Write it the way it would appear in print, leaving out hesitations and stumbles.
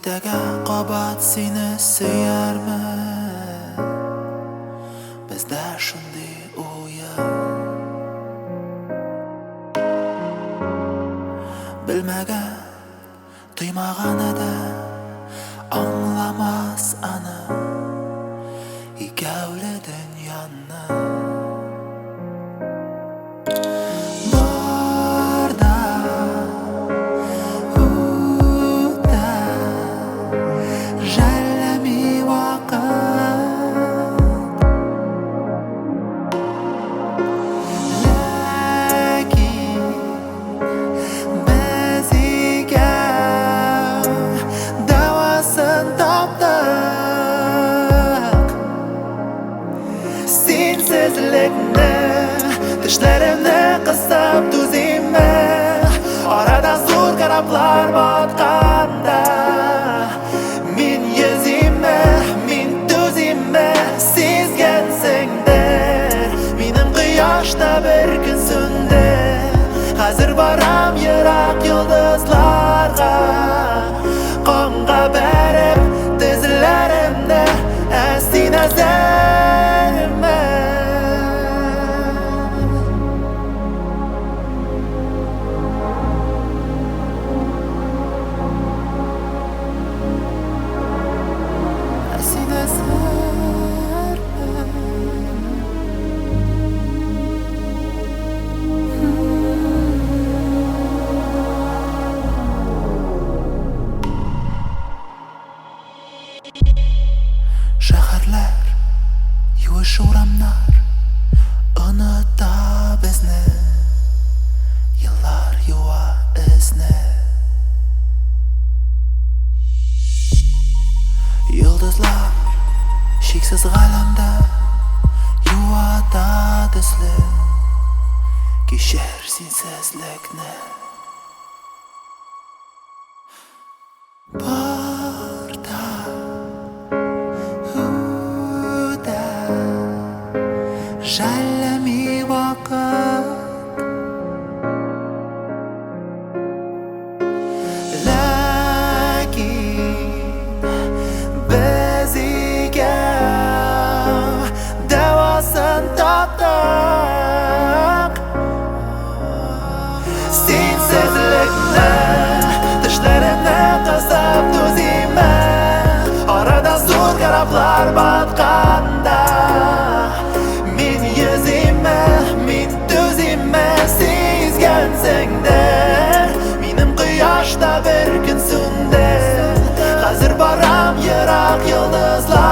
Иртәгә кабат сине сөярмен. Бездә шундый уен. Белмәгән, тоймаган адәм аңламас аны, икәүле дөньяны. Бар да үтә, жәлләми вакыт. Ләкин без икәү дәвасын таптык. Синсезлекне тешләремне кысып түзимме? Арада зур кораблар батканда, мин йөзимме, мин түзимме? Сизгәнсеңдер, минем кояш та бер көн сүнде. Хәзер барам ерак йолдызларга, канга бәреп тезләремне, ә син әзерме? Ә син әзерме? Шәһәрләр, юеш урамнар оныта безне, еллар юа эзне. Йолдызлар чиксез галәмдә юата төсле, кичер синсезлекне. Бар да үтә, жәлләми вакыт. Ләкин без икәү дәвасын таптык. Синсезлекне тешләремне кысып түзимме? Арада зур кораблар батканда, мин йөзимме, мин түзимме? Сизгәнсеңдер, минем кояш та бер көн сүнде. Хәзер барам ерак йолдызларга.